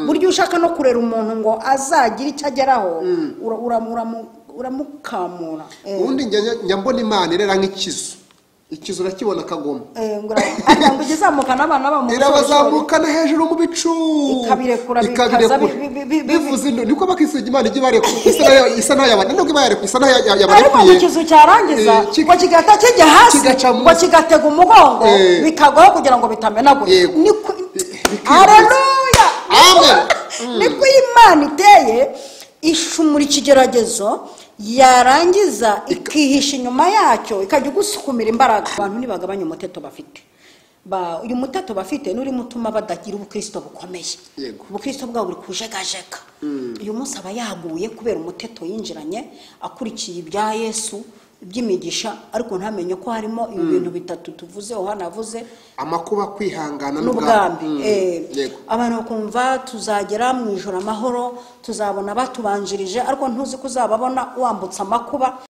Buryo ushaka no kurera umuntu ngo azagira icyo ageraho uramukamura. Ubundi njya mbona Imana irera nk'ikizu. Ikizu urakibona kagoma. Ngo igizamukana abana bamu. Irabazamukana hejuru mu bicu. Ikabirekura bivuze niko bakisiga Imana ijye barekura isa nayo yabana nubwo ibarekura isa nayo yabarekuye. Ariko ikizu cyarangiza ngo kigata kijya hasi ngo kigatega umugongo bikagwaho kugira ngo bitamenagura. Haleluya. Amen. Niko Imana iteye ishumura ikigeragezo yarangiza ikihisha inyuma yacyo ikajya gusukumira imbaraga. Abantu nibagabanya umuteto bafite. Uyu muteto bafite nuri mutuma badagira ubukristo bukomeye. Ubukristo bwabo buri kujegajega. Uyu munsi aba yaguye kubera umuteto yinjiranye akurikiye ibya Yesu by'imigisha, ariko ntamenye ko harimo ibintu bitatu tuvuze Yohana avuze amakuba, kwihangana n'ubwambi. Abantu bakumva tuzagera mu ijoro amahoro, tuzabona batubanjirije, ariko ntuzi ko uzababona wambutse amakuba.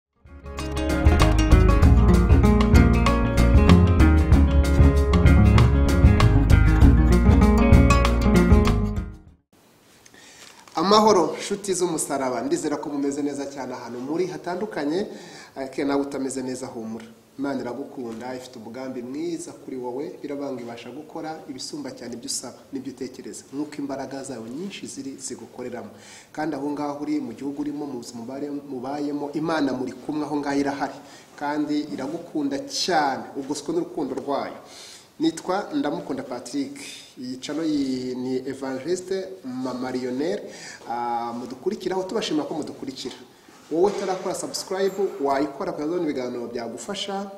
Amahoro nshuti z'umusaraba, ndizera ko mumeze neza cyane ahantu muri hatandukanye. Ariko nawe utameze neza humura, Imana iragukunda, ifite umugambi mwiza kuri wowe, birabanga ibasha gukora ibisumba cyane ibyo usaba n'ibyo utekereza nk'uko imbaraga zawe nyinshi ziri zigukoreramo. Kandi aho ngaho uri mu gihugu urimo, mu buzima mubayemo, Imana muri kumwe aho ngaho irahari kandi iragukunda cyane, ugoswe n'urukundo rwayo. Nitwa Ndamukunda Patrick, iyi channel ni Evangeliste Mama Lionel. Mudukurikiraho tubashimira ko mudukurikira. Wowe utarakora subscribe wayikora kugira ngo ibiganiro byagufasha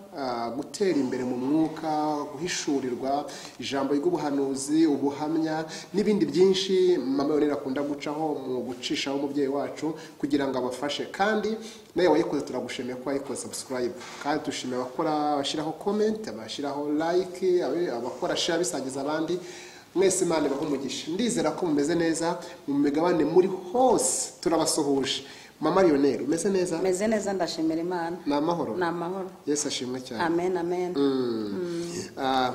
gutera imbere mu mwuka, guhishurirwa ijambo ry'ubuhanuzi, ubuhamya n'ibindi byinshi Mama Lionel akunda gucaho mu gucishaho umubyeyi wacu kugira ngo abafashe. Kandi nawe wayikoze turagushimiye ko wayikoze subscribe, kandi dushimiye abakora bashiraho comment, abashiraho like, abakora share bisangiza abandi. Mwese Imana ibahe umugisha. Ndizera ko mumeze neza mu migabane muri hose, turabasuhuje. Mama Lionel, umeze neza? Meze neza, ndashimira Imana. Ni amahoro? Ni amahoro. Yesu ashimwe cyane. Amen, amen.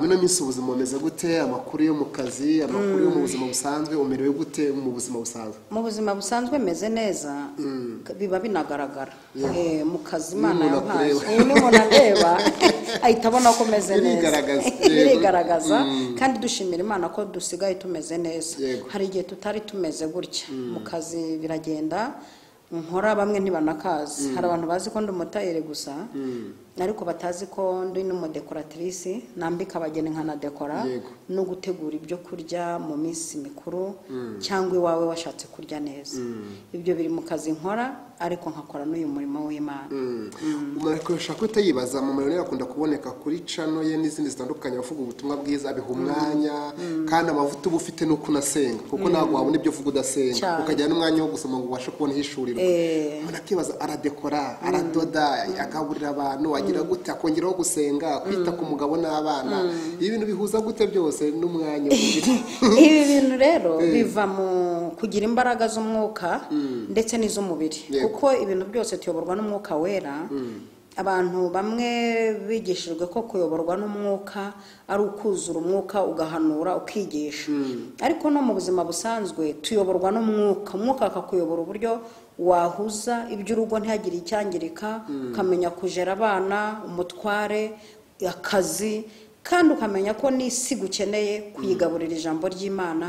Mino minsi ubuzima bumeze gute? Amakuru yo mu kazi, amakuru yo mu buzima busanzwe, umerewe gute mu buzima busanzwe? Mu buzima busanzwe meze neza, biba binagaragara. Mu kazi Imana yampaye. Umuntu areba ahita abona ko meze neza. Birigaragaza. Kandi dushimira Imana ko dusigaye tumeze neza. Hari igihe tutari tumeze gutya. Mu kazi biragenda nkora bamwe ntibanakazi. Hari abantu bazi ko ndi umutayeri gusa, ariko batazi ko ndi n'umudekoratrice, nambika abageni nkanadekora no gutegura ibyo kurya mu minsi mikuru cyangwa iwawe washatse kurya neza. Ibyo biri mu kazi nkora, ariko nkakora n'uyu murimo w'Imana. Umuntu ashaka kutayibaza, Mama Lionel akunda kuboneka kuri channel ye n'izindi zitandukanye avuga ubutumwa bwiza, abiha umwanya, kandi amavuta uba ufite nuko unasenga, kuko ntabwo wabona ibyo uvuga udasenga, ukajya n'umwanya wo gusoma ngo ubashe kubona ihishurirwa. Umuntu akibaza, aradekora, aradoda, agaburira abantu, agira gute, akongeraho gusenga, kwita ku mugabo n'abana. Ibi bintu bihuza gute byose n'umwanya? Ibi bintu rero biva mu kugira imbaraga z'umwuka ndetse n'iz'umubiri, kuko ibintu byose tuyoborwa n'umwuka wera. Abantu bamwe bigishijwe ko kuyoborwa n'umwuka ari ukuzura umwuka ugahanura ukigisha, ariko no mu buzima busanzwe tuyoborwa n'umwuka. Umwuka akakuyobora uburyo wahuza iby'urugo ntihagire icyangirika, ukamenya kujera abana, umutware, akazi, kandi ukamenya ko n'isi gukeneye kuyigaburira ijambo ry'Imana.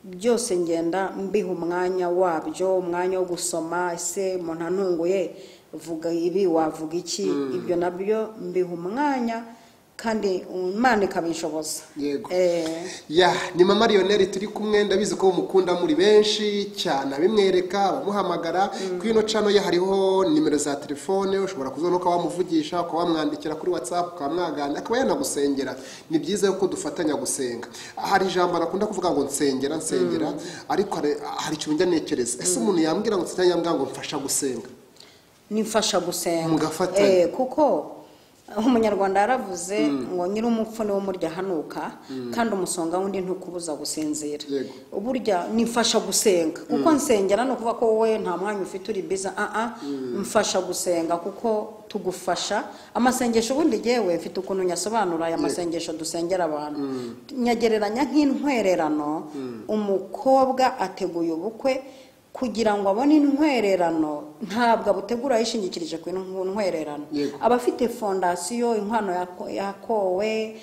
Byose ngenda mbiha umwanya wabyo, umwanya wo gusoma, ese umuntu antunguye vuga ibi wavuga iki, ibyo nabyo mbiha umwanya kandi Imana ikabishoboza. Yego. Ya, ni Mama Lionel turi kumwe, ndabizi ko mukunda muri benshi cyane, abimwereka abamuhamagara. Kuri ino channel ye hariho nimero za telefone, ushobora kuzona uko wamuvugisha, uko wamwandikira kuri WhatsApp, ukamwagana, akaba yanagusengera. Ni byiza ko dufatanya gusenga. Hari ijambo nakunda kuvuga ngo nsengera nsengera, ariko hari ikintu njya nekereza. Ese umuntu yambwira ngo nsengera, yambwira ngo mfasha gusenga? Nimfasha gusenga. Kuko Umunyarwanda yaravuze ngo nyir'umupfu niwe umurya hanuka, kandi umusonga wundi ntukubuza gusinzira. Burya nifasha gusenga kuko nsengera, no kuvuga ko wowe nta mwanya ufite uri biza, mfasha gusenga kuko tugufasha amasengesho. Ubundi jewe mfite ukuntu nyasobanura aya masengesho dusengera abantu, nyagereranya nk'intwererano. Umukobwa ateguye ubukwe kugira ngo abone intwererano, ntabwo abutegura yishingikirije ku ntwererano. Abafite fondasiyo, inkwano yakowe,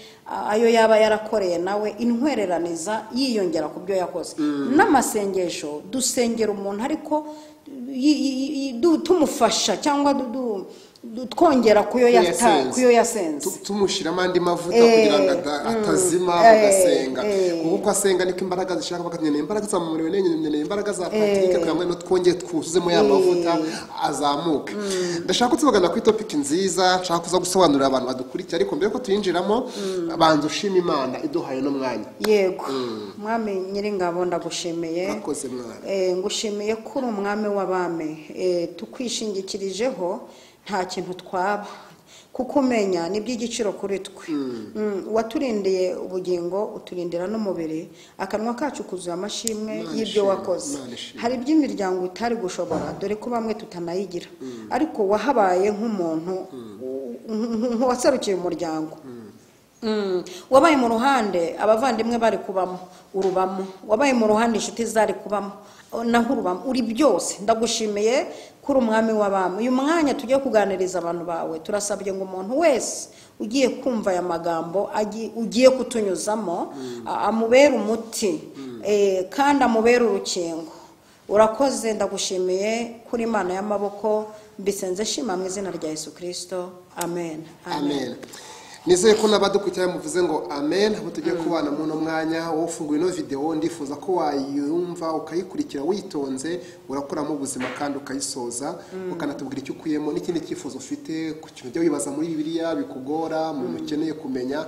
ayo yaba yarakoreye nawe, intwereraniza yiyongera ku byo yakoze. N'amasengesho dusengera umuntu ariko tumufasha cyangwa twongera kuyo yasenze, tumushyiramo andi mavuta kugira ngo atazima, agasenga. Kuko asenga niko imbaraga zishaka, bakanyeneye imbaraga za mumuriwe, nyeneye imbaraga za Patrick, kugira ngo twongere twuzuzemo ya mavuta azamuke. Ndashaka kutubagana kuri topic nziza, nshaka kuza gusobanurira abantu badukurikiye, ariko mbere ko tuyinjiramo banza ushima Imana iduhaye no mwanya. Yego mwami Nyiringabo, ndagushimiye. Urakoze mwami. Ngushimiye ko uri umwami w'abami, tukwishingikirijeho nta kintu twaba, kuko umenya ni iby'igiciro kuri twe. Waturindiye ubugingo, uturindira n'umubiri, akanwa kacu kuzuye amashimwe y'ibyo wakoze. Hari iby'imiryango utari gushobora, dore ko bamwe tutanayigira, ariko wahabaye nk'umuntu waserukiye umuryango. Wabaye mu ruhande abavandimwe bari kubamo, urubamo. Wabaye mu ruhande inshuti zari kubamo, naho urubamo. Uri byose, ndagushimiye kuri umwami w'abami. Uyu mwanya tugiye kuganiriza abantu bawe, turasabye ngo umuntu wese ugiye kumva aya magambo ugiye kutunyuzamo amubere umuti, kandi amubere urukingo. Urakoze, ndagushimiye kuri Imana y'amaboko, mbisenze shima mu izina rya Yesu Kristo, amen. Amen. Nizeye ko n'abadukurikira muvuze ngo amen. Abo tugiye kubana mu no mwanya wo ufunguye ino video, ndifuza ko wayumva ukayikurikira witonze, urakuramo ubuzima kandi ukayisoza, ukanatubwira icyo ukuyemo n'ikindi cyifuzo ufite ku kintu ujya wibaza muri Bibiliya bikugora, mu ukeneye kumenya.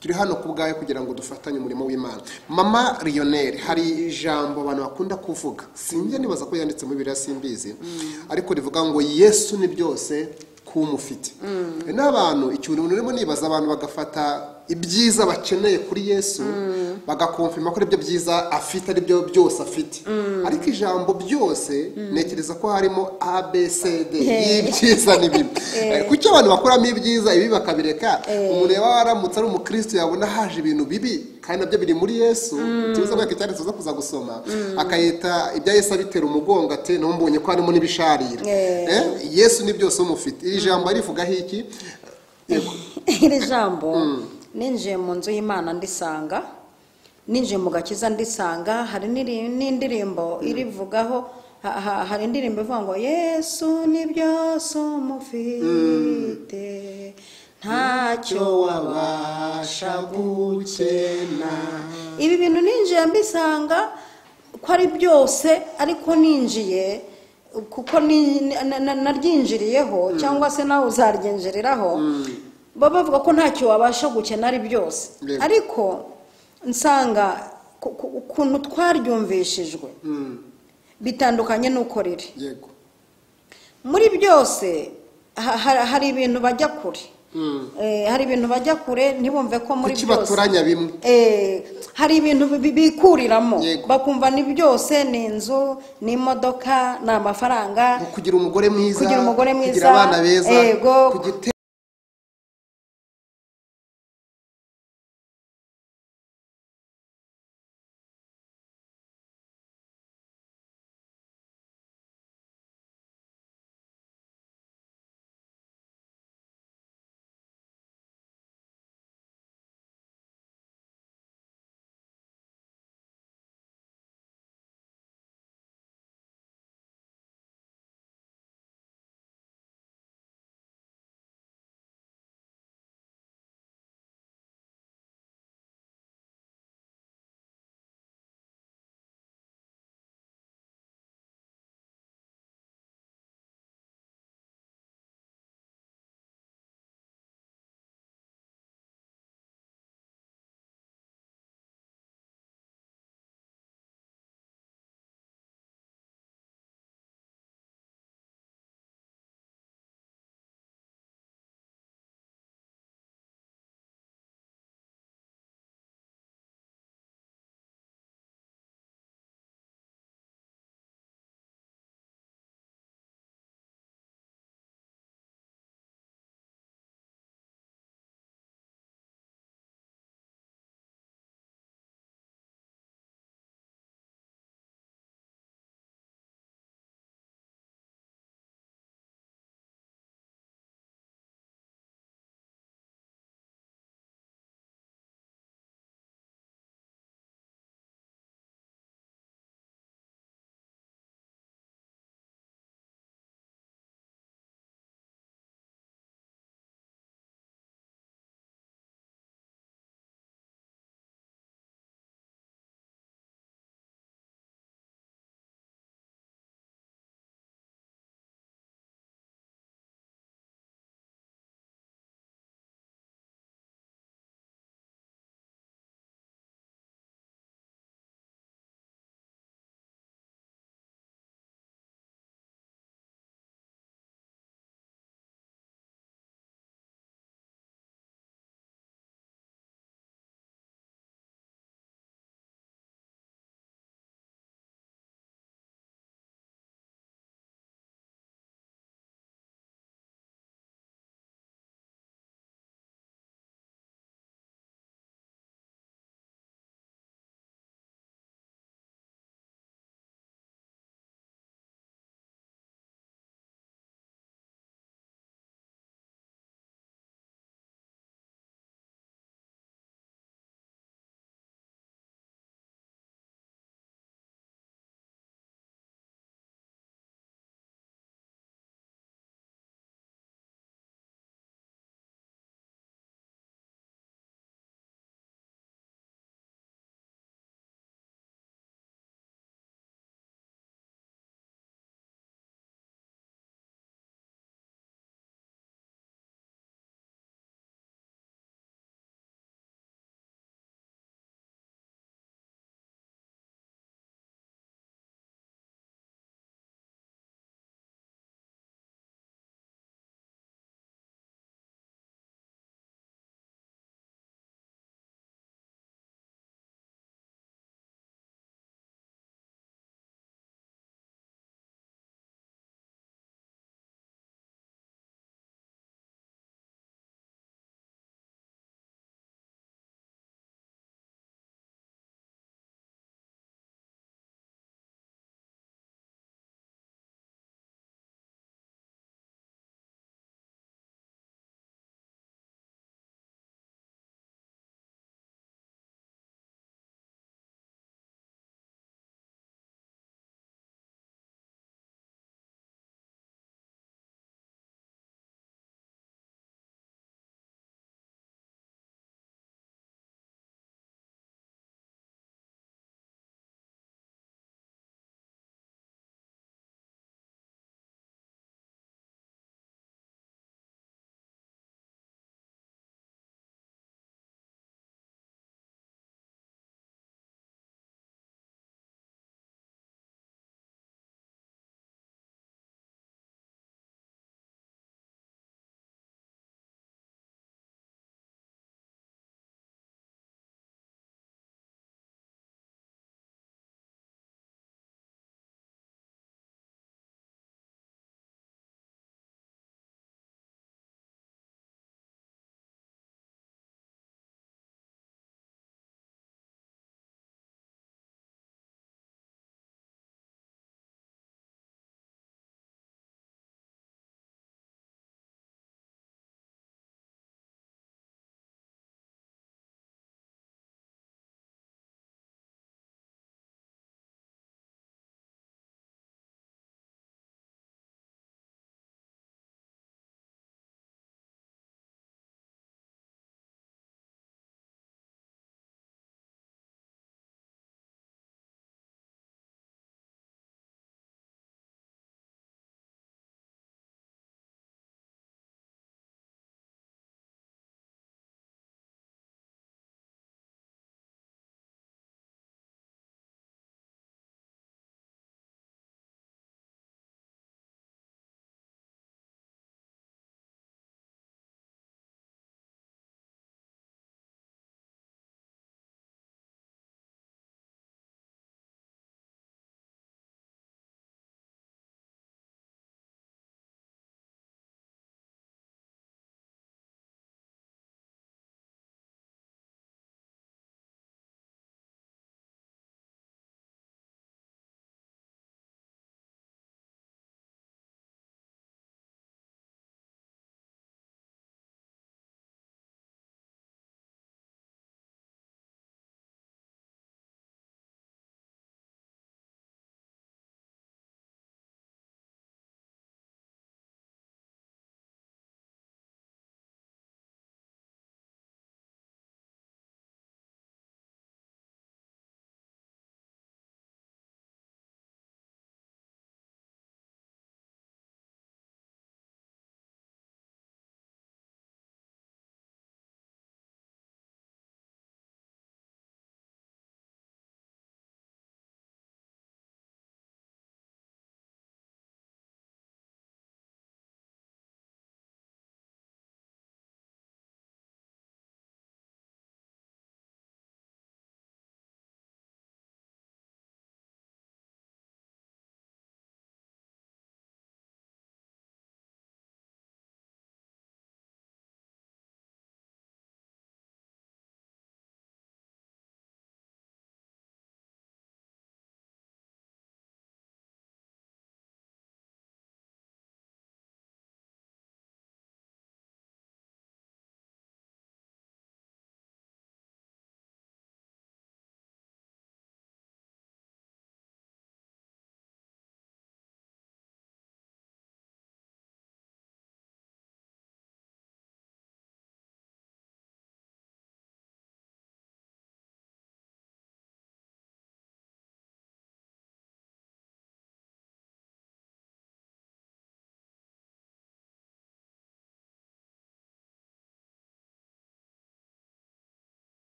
Turi hano ku bwawe kugira ngo dufatanye umurimo w'Imana. Mama Lionel, hari ijambo abantu bakunda kuvuga, sinjye nibaza ko yanditse muri Bibiliya simbizi, ariko rivuga ngo Yesu ni byose kumufite. N'abantu icyuntu urimo nibaza, abantu bagafata ibyiza bakeneye kuri Yesu, bagakonfirma ko ibyo byiza afite ari byo byose afite. Ariko ijambo byose nekereza ko harimo A B C D y'ibyiza n'ibibi. Kuki abantu bakuramo ibyiza ibi bakabireka? Umuntu yaba waramutse ari umukristo yabona haje ibintu bibi kandi nabyo biri muri Yesu, tuza ko cyanditse uza kuza gusoma, akayita ibya Yesu abitera umugongo ati ntumbonye ko harimo n'ibisharira. Yesu ni byose umufite. Iri jambo arivugaho iki? Iri jambo ninjiye mu nzu y'Imana ndisanga, ninjiye mu gakiza ndisanga. Hari n'indirimbo irivugaho, hari indirimbo ivuga ngo Yesu ni byose umufite, ntacyo wabasha gukena. Ibi bintu ninjiye mbisanga ko ari byose, ariko ninjiye kuko naryinjiriyeho cyangwa se nawe uzaryinjiriraho, baba bavuga ko ntacyo wabasha gukena ari byose. Ariko nsanga ukuntu twaryumvishijwe bitandukanye n'uko riri. Muri byose hari ibintu bajya kure, hari ibintu bajya kure ntibumve ko muri byose hari ibintu bikuriramo, bakumva ni byose, ni inzu, ni imodoka, ni amafaranga, kugira umugore mwiza, kugira abana beza,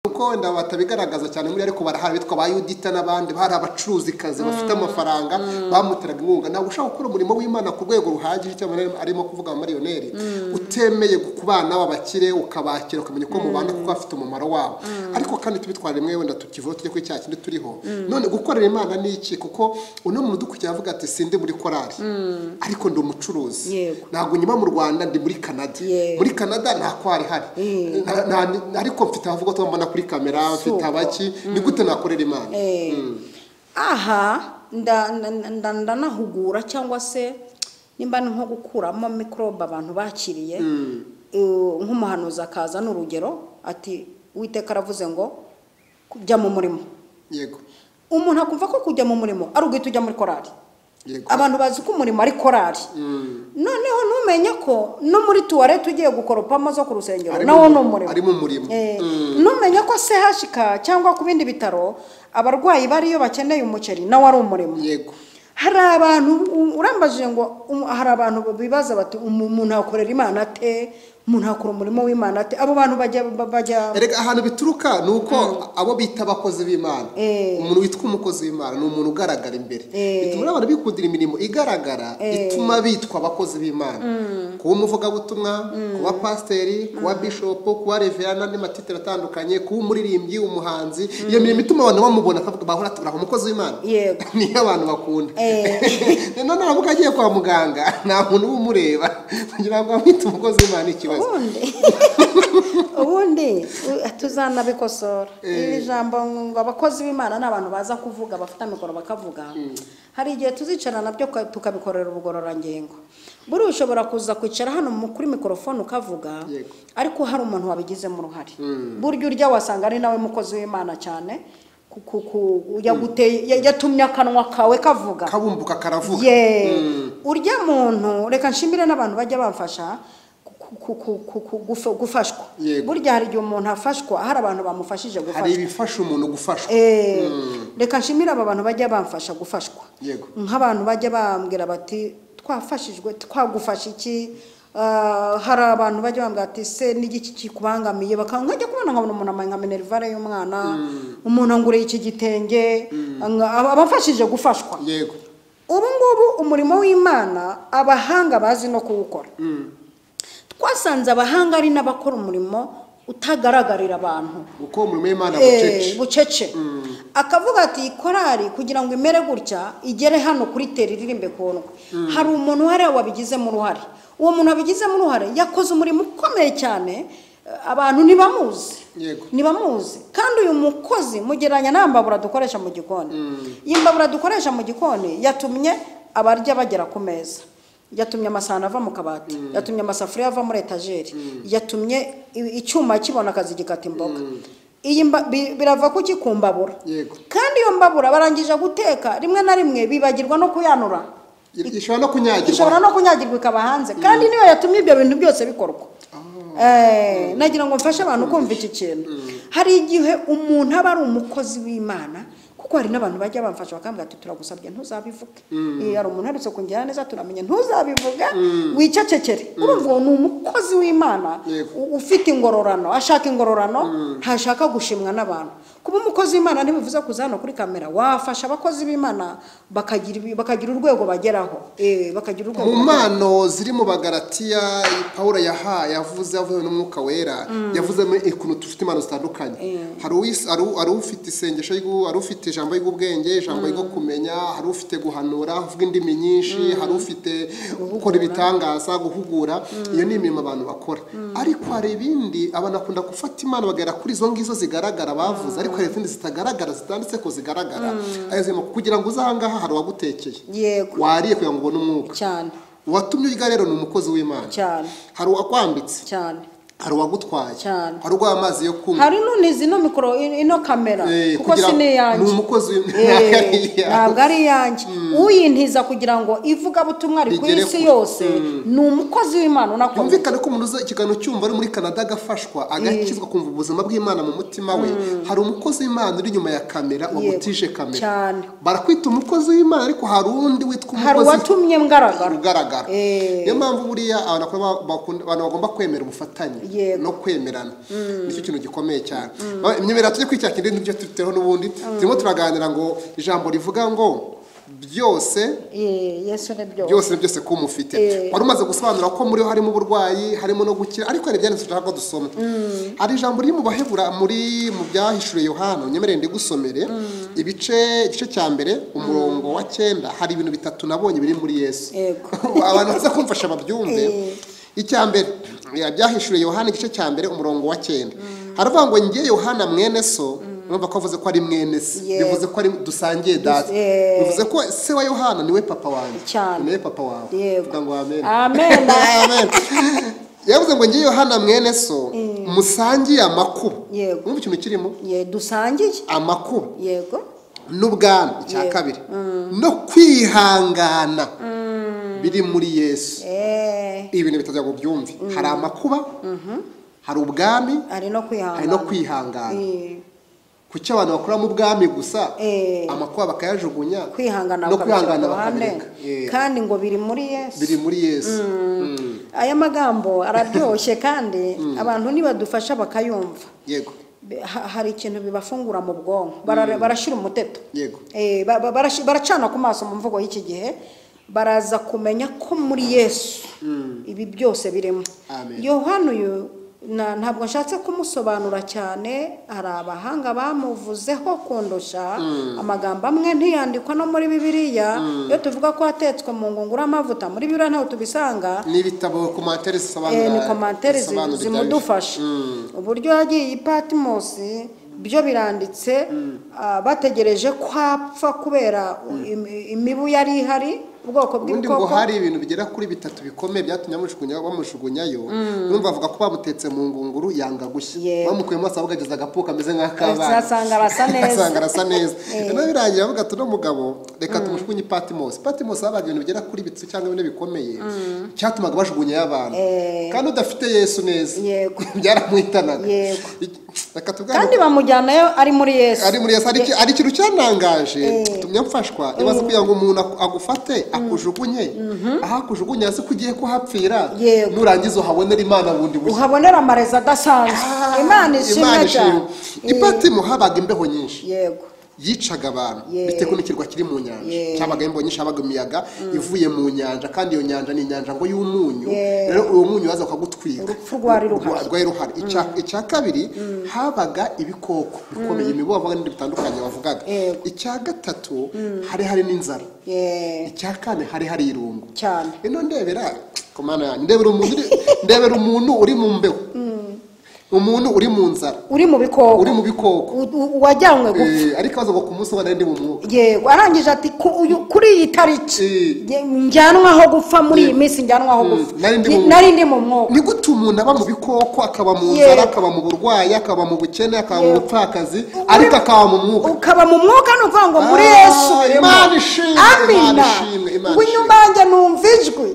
Uko wenda batabigaragaza cyane muri, ariko barahari bitwa ba Yudita n'abandi, bari abacuruzi kazi bafite amafaranga bamuteraga inkunga. Ntabwo ushobora gukora umurimo w'Imana ku rwego ruhagije, cyangwa arimo kuvuga amariyoneri, utemeye kubana w'abakire, ukabakira, ukamenya uko mubana, kuko bafite umumaro wabo. Ariko kandi tubitwara rimwe, wenda tukivaho tujye kuri cya kindi turiho none. Gukorera Imana ni iki? Kuko uno muntu udukurikiye avuga ati: "Sindi muri korali, ariko ndi umucuruzi, ntabwo nyuma mu Rwanda, ndi muri Canada, muri Canada nta kwari hari, ariko mfite abavuga ko mbona kuri kamera, mfite abaki, ni gute nakorera Imana?" Aha ndanahugura cyangwa se nimba ni nko gukuramo mikorobe abantu bakiriye. Nk'umuhanuzi akaza, ni urugero, ati: "Uwiteka aravuze ngo kujya mu murimo." Umuntu akumva ko kujya mu murimo ari uguhita ujya muri korali. Abantu bazi ko umurimo ari korali. Noneho ntumenye ko no muri tuwarete ugiye gukoropamo zo ku rusengero Ari nawo mu- ni umurimo. Ari mu murimo. Ntumenye ko CHK cyangwa ku bindi bitaro abarwayi bariyo bakeneye umuceri, nawo ari umurimo. Hari abantu urambajije ngo hari abantu bibaza bati: "Umuntu akorera Imana ate? Umuntu akora umurimo w'Imana ate?" Abo bantu bajya Erega ahantu bituruka ni uko abo bita abakozi b'Imana, umuntu witwa umukozi w'Imana ni umuntu ugaragara imbere. Bituma n'abantu bikundira imirimo igaragara ituma bitwa abakozi b'Imana: kuba umuvugabutumwa, kuba pasiteri, kuba bishopu, kuba revera n'andi matitire atandukanye, kuba umuririmbyi, umuhanzi. Iyo mirimo ituma abantu bamubona, akavuga, bahora turaha umukozi w'Imana. Niyo abantu bakunda. None aravuga agiye kwa muganga, nta muntu uba umureba kugira ngo amwite umukozi w'Imana, ni ikibazo. Ubundi tuzanabikosora iri jambo ngo abakozi b'Imana ni abantu baza kuvuga, bafite amikoro bakavuga. Hari igihe tuzicara nabyo tukabikorera ubugororangingo. Buriya ushobora kuza kwicara hano kuri mikorofone ukavuga, ariko hari umuntu wabigizemo uruhare. Burya urya wasanga ari nawe mukozi w'Imana cyane, yatumye akanwa kawe kavuga. Kabumbuka karavuga. Ye, urya muntu, reka nshimire n'abantu bajya bamfasha gufashwa. Burya hari igihe umuntu afashwa hari abantu bamufashije Hari gufashwa. ibifasha umuntu gufashwa. Reka nshimire aba bantu bajya bamfasha gufashwa, nk'abantu bajya bambwira bati: "Twafashijwe, twagufasha iki?" Hari abantu bajya bambwira ati: "Se n'igiki kikubangamiye?" Nkajya kubona nkabona umuntu amaye nka minerval y'umwana, umuntu anguriye iki gitenge, abafashije gufashwa. Ubu ngubu umurimo w'Imana abahanga bazi no kuwukora. Twasanze abahanga ari n'abakora umurimo utagaragarira abantu. Kuko umurimo w'Imana bucece. Bucece. Akavuga ati: "Iyi korali kugira ngo imere gutya, igere hano kuri teri, iririmbe kundwe, hari umuntu hariya wabigizemo uruhare." Uwo muntu wabigizemo uruhare yakoze umurimo ukomeye cyane, abantu ntibamuzi. Ntibamuzi. Kandi uyu mukozi mugereranya nta mbabura dukoresha mu gikoni. Iyi mbabura dukoresha mu gikoni yatumye abarya bagera ku meza, yatumye amasahani ava mu kabati, yatumye amasafuriya ava muri etajeri, yatumye icyuma kibona akazi gikata imboga. Iyi birava kuki? Ku mbabura. Kandi iyo mbabura barangije guteka, rimwe na rimwe bibagirwa no kuyanura. Ishobora no kunyagirwa. Ishobora no kunyagirwa ikaba hanze, kandi niyo yatumye ibyo bintu byose bikorwa. Nagira ngo mfashe abantu kumva iki kintu. Hari igihe umuntu aba ari umukozi w'Imana, kuko hari n'abantu bajya bamfasha bakambwira ati: "Turagusabye ntuzabivuge." Hari umuntu uherutse kungira neza, turamenya, "Ntuzabivuge, wicecekere." Urumva uwo ni umukozi w'Imana ufite ingororano, ashaka ingororano, ntashaka gushimwa n'abantu. Kuba umukozi w'Imana ntibivuze kuza hano kuri kamera. Wafasha abakozi b'Imana bakagira urwego bageraho. Bakagira urwego Mu bageraho. mpano ziri mu Bagaratiya, Pawulo yahaye, yavuze avuye n'Umwuka Wera, yavuzemo ukuntu dufite impano zitandukanye. Hari ufite isengesho, hari ufite ijambo ry'ubwenge, ijambo ryo kumenya, hari ufite guhanura, uvuga indimi nyinshi, hari ufite gukora ibitangaza, guhugura. Iyo ni imirimo abantu bakora. Ariko hari ibindi abantu bakunda gufata impano bagera kuri izo ngizo zigaragara bavuze, ariko hari izindi zitagaragara, zitanditse ko zigaragara. Ayo zirimo kugira ngo uze aha ngaha, hari uwagutekeye, wariye kugira ngo ubone umwuka. Uwatumye urya rero ni umukozi w'Imana. Hari uwakwambitse, hari uwagutwaye, hari uguha amazi yo kunywa, Hari nunizi ino mikoro, ino kamera, kuko si n'iyanjye. Ni umukozi w'Imana. Ntabwo ari iyanjye. Uyintiza kugira ngo ivugabutumwa ari ku Rigere isi kure. yose ni umukozi w'Imana unakomeye. Byumvikane ko umuntu uza ikiganiro cyumva ari muri Canada agafashwa, agakizwa, kumva ubuzima bw'Imana mu mutima we, hari umukozi w'Imana uri inyuma ya kamera wagutije kamera. Barakwita umukozi w'Imana, ariko hari undi witwa Hari umukozi uwatumye ngaragara. ugaragara. Niyo mpamvu buriya abantu abantu bagomba kwemera ubufatanye. no kwemerana. Nicyo kintu gikomeye cyane. Imyemerere tujye kwicyakira n'ibyo tuteho n'ubundi turimo turaganira ngo ijambo rivuga ngo byose Yesu ni byose, byose ni byose kumufite. Wari umaze gusobanura ko muri harimo uburwayi, harimo no gukira, ariko hari ibyanditswe dushaka ko dusoma. Hari ijambo riri mu Bahebura, muri mu byahishuriwe Yohana, unyemerere ndigusomere igice cya mbere umurongo wa 9. Hari ibintu bitatu nabonye biri muri Yesu. Abantu baza kumfasha babyumve. Icya mbere byahishuriwe Yohana igice cya mbere umurongo wa 9. Haravuga ngo ngiye Yohana mwene so. Urumva ko avuze ko ari mwene se, bivuze ko ari dusangiye data, bivuze ko se wa Yohana niwe papa wanjye, niwe papa wawe. Vuga ngo amen. Amen. Amen. Yavuze ngo ngiye Yohana mwene so musangiye amakuba. Urumva ikintu kirimo? Dusangiye amakuba. Yego. N'ubwami. Icya kabiri no kwihangana biri muri Yesu. Ibintu bitajya ngo byumve. Hari amakuba, hari ubwami, hari no kwihangana. Kuki abantu bakora mu bwami gusa, amakuba bakayajugunya, kwihangana no kwihangana bakabireka, kandi ngo biri muri Yesu. Biri muri Yesu. Aya magambo araryoshye kandi abantu nibadufasha bakayumva. Yego. Hari ikintu bibafungura mu bwonko, barashira umuteto. Yego. Baracana ku maso mu mvugo y'iki gihe, baraza kumenya ko muri Yesu ibi byose birimo. Yohana uyu ntabwo nshatse kumusobanura cyane, hari abahanga bamuvuzeho kundusha. Amagambo amwe ntiyandikwa no muri Bibiliya. Iyo tuvuga ko atetswe mu ngunguru amavuta, muri Bibiliya ntaho tubisanga. Ni ibitabo komantere zisobanura, ni komantere zimudufasha. Uburyo yagiye i Patmos byo biranditse, bategereje ko apfa kubera imibu yari ihari, ubwoko bw'ibikoko. Ubundi ngo hari ibintu bigera kuri bitatu bikomeye byatumye bamujugunyayo. Urumva bavuga ko bamutetse mu ngunguru yanga gushya, bamukuyemo asaba ageza agapu kameze nk'akabana, asanga arasa neza, asanga arasa neza. Noneho birangira avuga ati uno mugabo reka tumujugunye Patmos. Patmos habaga ibintu bigera kuri bitatu cyangwa bine bikomeye cyatumaga bajugunyayo abantu, kandi udafite Yesu neza byaramuhitanaga. Kandi bamujyanayo ari muri Yesu, ari muri Yesu. Ari ikintu cyanangaje tumye mfashwa ibaze kugira ngo umuntu agufate akujugunye, aho akujugunye azi ko ugiye kuhapfira, nurangiza uhabonera Imana bundi bushya, uhabonera amareza adasanzwe. Imana ishimwe cyane. I Patmos habaga imbeho nyinshi. Yego. Yicaga abantu bitewe n'ikirwa kiri mu nyanja. Cyabaga imbeho nyinshi, habaga imiyaga ivuye mu nyanja, kandi iyo nyanja ni inyanja ngo y'umunyu. Rero uwo munyu waza ukagutwika, urupfu rwari ruhari. Icya kabiri habaga ibikoko bikomeye, imibu bavuga n'ibindi bitandukanye bavugaga. Icya gatatu hari n'inzara. Icya kane hari irungu cyane. Ino ndebera komana yanjye, ndebera umuntu uri mu mbeho, umuntu uri mu nzara, uri mu bikoko, uri mu bikoko, wajyanywe gupfa. Ariko aza ngo ku munsi wa nari mu mwuka. Yego, arangije ati kuri iyi tariki njyanwaho gupfa, muri iyi minsi njyanwaho gupfa, nari ndi mu mwuka. Ni gute umuntu aba mu bikoko, akaba mu nzara, akaba mu burwayi, akaba mu bukene, akaba mu bupfakazi, ariko akaba mu mwuka? Ukaba mu mwuka ni ukuvuga ngo muri Yesu. Imana ishimwe, Amina. Ngo inyuma yanjye numva ijwi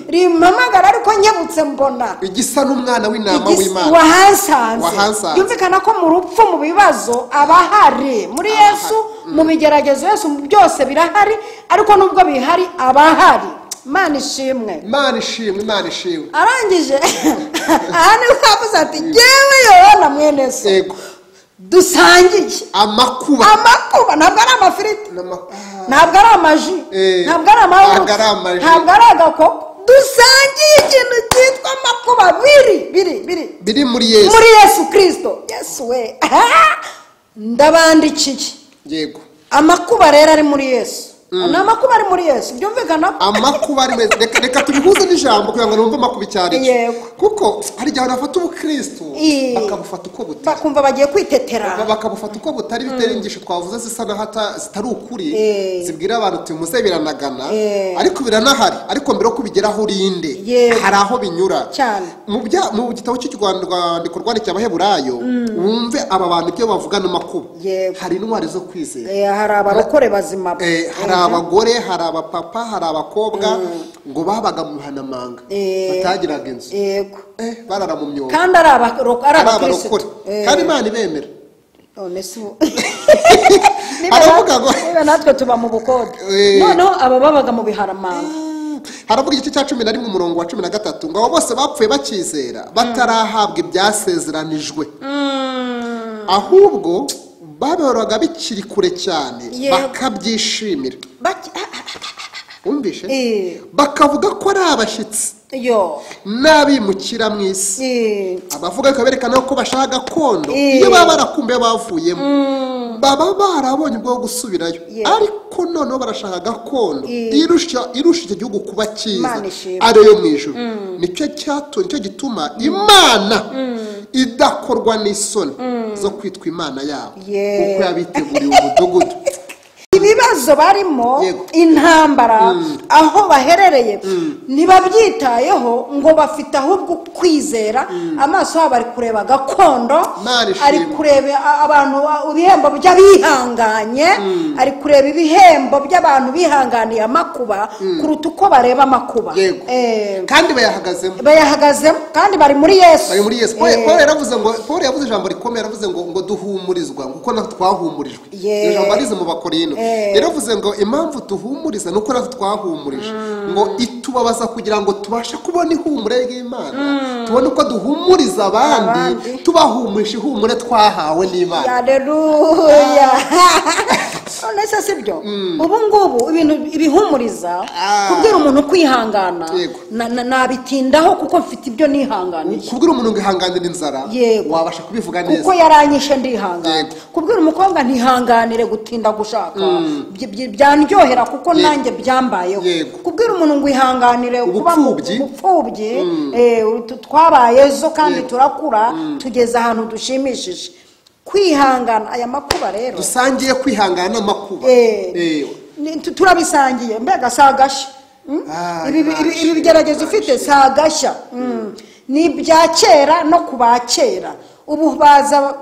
rimpamagara, ariko nkebutse mbona igisa n'umwana w'intama w'Imana wahansanze. Byumvikana ko mu rupfu, mu bibazo aba ahari muri Yesu, mu bigeragezo Yesu byose birahari, ariko nubwo bihari aba ahari. Imana ishimwe, Imana ishimwe, Imana ishimwe. Arangije aha niho avuze ati jyewe Yohana mwene so dusangiye amakuba. Amakuba ntabwo ari amafiriti, ntabwo ari amaji, ntabwo ari amavuta, ntabwo ari agakoko. Dusangiye ikintu cyitwa amakuba biri biri biri biri muri Yesu, muri Yesu Kristo. Yesu we, ndabandikiye. Yego. Amakuba rero ari muri Yesu. Ni amakuba ari muri Yesu, byumvikana ko amakuba ari meza. Reka tubihuze n'ijambo kugira ngo numve amakuba icyo ari cyo. Kuko hari igihe abantu bafata ubukristo bakabufata uko butari, bakumva bagiye kwitetera, bakabufata uko butari, bitewe n'inyigisho twavuze zisa naho zitari ukuri, zibwira abantu uti muze biranagana, ariko biranahari. Ariko mbere yo kubigeraho urinde, hari aho binyura. Mu gitabo cy'urwandiko rwandikiwe Abaheburayo, wumve aba bantu ibyo bavuga n'amakuba. Hari intwari zo kwizera, hari abarokore bazima, hari abagore, hari abapapa, hari abakobwa ngo babaga mu bihanamanga, batagiraga inzu, barara mu myobo, kandi ari abarokore, kandi Imana ibemera. None se natwe tuba mu bukode, noneho aba babaga mu biharamanga. Haravuga igice cya 11 umurongo wa 13 ngo abo bose bapfuye bakizera batarahabwa ibyasezeranijwe, ahubwo babihoraga bikiri kure cyane bakabyishimira. Wumvishe? Bakavuga ko ari abashyitsi n'abimukira mu isi. Abavuga bikaberekana ko bashaka gakondo, iyo baba barakumbuye bavuyemo baba barabonye ubwo gusubirayo, ariko noneho barashaka gakondo irusha icyo gihugu kuba cyiza, ariyo mu ijuru. Nicyo nicyo gituma Imana idakorwa n'isoni zo kwitwa Imana yabo, kuko yabiteguriye umudugudu. Ibibazo barimo, intambara, aho baherereye ntibabyitayeho, ngo bafite ahubwo kwizera. Amaso yabo ari kureba gakondo, ari kureba abantu ibihembo by'abihanganye, ari kureba ibihembo by'abantu bihanganiye amakuba kuruta uko bareba amakuba. Kandi bayahagazemo, kandi bari muri Yesu. Bari muri Yesu. Paul yaravuze ngo, Paul yavuze ijambo rikomeye, yaravuze ngo duhumurizwa kuko natwe twahumurijwe. Ijambo arize mu Bakorinto. Yaravuze ngo impamvu tuhumuriza nuko natwe twahumurije, ngo itubabaza kugira ngo tubashe kubona ihumure ry'Imana, tubone uko duhumuriza abandi, tubahumurisha ihumure twahawe n'Imana. Haleluya. None se sibyo? Ubu ngubu ibintu ibihumuriza, kubwira umuntu kwihangana nabitindaho kuko mfite ibyo nihanganiye. Kubwira umuntu ngo ihanganire inzara wabasha kubivuga neza kuko yaranyishe ndihangana. Kubwira umukobwa ntihanganire gutinda gushaka byandyohera kuko nanjye byambayeho. Kubwira umuntu ngo ihanganire kuba ubupfubyi, twabaye zo kandi turakura tugeze ahantu dushimishije. Kwihangana aya makuba rero dusangiye kwihangana amakuba, turabisangiye. Mbega sagashya ibi bigeragezo ufite sagashya, ni ibya kera no kuba kera. Ubu baza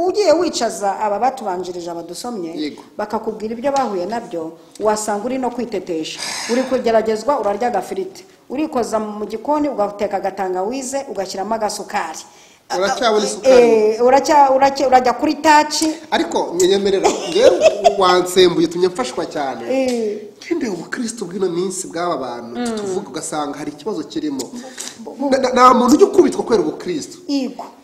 ugiye wicaza aba batubanjirije abadusomye bakakubwira ibyo bahuye nabyo, wasanga uri no kwitetesha, uri kugeragezwa, urarya agafiriti, urikoza mu gikoni ugateka agatangawize ugashyiramo agasukari, uracyabona isukari, urajya kuri taci. Ariko nyemerera ngewe wansembuye tumye mfashwa cyane. Kende ubukristo bw'ino minsi bw'aba bantu tuvuga ugasanga hari ikibazo kirimo. Nta muntu ujya ukubitwa kubera ubukristo.